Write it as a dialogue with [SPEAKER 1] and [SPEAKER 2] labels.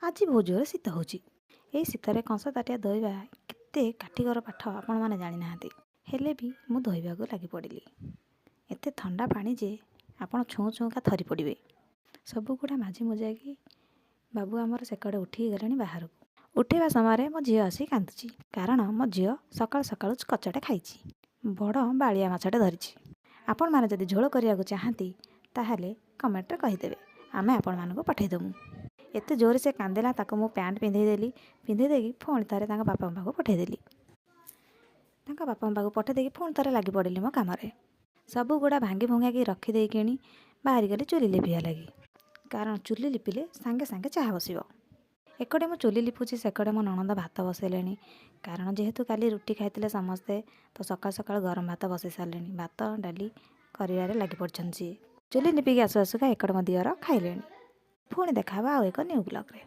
[SPEAKER 1] ଆଜି ବହୁତ ଜୋରରେ ଶୀତ ହେଉଛି। ଏଇ ଶୀତରେ କଂସା ତାଟିଆ ଧୋଇବା କେତେ କାଠିକର ପାଠ ଆପଣମାନେ ଜାଣିନାହାନ୍ତି। ହେଲେ ବି ମୁଁ ଧୋଇବାକୁ ଲାଗି ପଡ଼ିଲି। ଏତେ ଥଣ୍ଡା ପାଣି ଯେ ଆପଣ ଛୁଁ ଛୁଁକା ଥରି ପଡ଼ିବେ। ସବୁଗୁଡ଼ା ମାଜି ମୁଜାକି ବାବୁ ଆମର ସେକଡ଼େ ଉଠିକି ଗଲେଣି ବାହାରକୁ। ଉଠିବା ସମୟରେ ମୋ ଝିଅ ଆସି କାନ୍ଦୁଛି, କାରଣ ମୋ ଝିଅ ସକାଳୁ ସକାଳୁ କଚାଟେ ଖାଇଛି, ବଡ଼ ବାଳିଆ ମାଛଟେ ଧରିଛି। ଆପଣମାନେ ଯଦି ଝୋଳ କରିବାକୁ ଚାହାନ୍ତି, ତାହେଲେ କମେଣ୍ଟରେ କହିଦେବେ, ଆମେ ଆପଣମାନଙ୍କୁ ପଠାଇଦେବୁ। ଏତେ ଜୋରରେ ସେ କାନ୍ଦିଲା, ତାକୁ ମୁଁ ପ୍ୟାଣ୍ଟ ପିନ୍ଧେଇ ଦେଲି। ପିନ୍ଧେଇ ଦେଇକି ପୁଣି ଥରେ ତାଙ୍କ ବାପାଙ୍କ ପାଖକୁ ପଠାଇଦେଲି। ତାଙ୍କ ବାପାଙ୍କ ପାଖକୁ ପଠାଇ ଦେଇକି ପୁଣି ଥରେ ଲାଗି ପଡ଼ିଲି ମୋ କାମରେ। ସବୁଗୁଡ଼ା ଭାଙ୍ଗି ଭୁଙ୍ଗାକି ରଖିଦେଇକିଣି ବାହାରିଗଲି ଚୁଲି ଲିପିବା ଲାଗି, କାରଣ ଚୁଲି ଲିପିଲେ ସାଙ୍ଗେ ସାଙ୍ଗେ ଚାହା ବସିବ। ଏକଡ଼େ ମୁଁ ଚୁଲି ଲିପୁଛି, ସେକଡ଼େ ମୋ ନଣନ୍ଦ ଭାତ ବସେଇଲେଣି, କାରଣ ଯେହେତୁ କାଲି ରୁଟି ଖାଇଥିଲେ ସମସ୍ତେ, ତ ସକାଳୁ ସକାଳୁ ଗରମ ଭାତ ବସେଇ ସାରିଲେଣି। ଭାତ ଡାଲି କରିବାରେ ଲାଗି ପଡ଼ିଛନ୍ତି ସିଏ। ଚୁଲି ଲିପିକି ଆସୁ ଆସୁକା ଏକଡ଼େ ମୋ ଦିଅର ଖାଇଲେଣି। ପୁଣି ଦେଖା ହେବା ଆଉ ଏକ ନ୍ୟୁ ବ୍ଲଗ୍ରେ।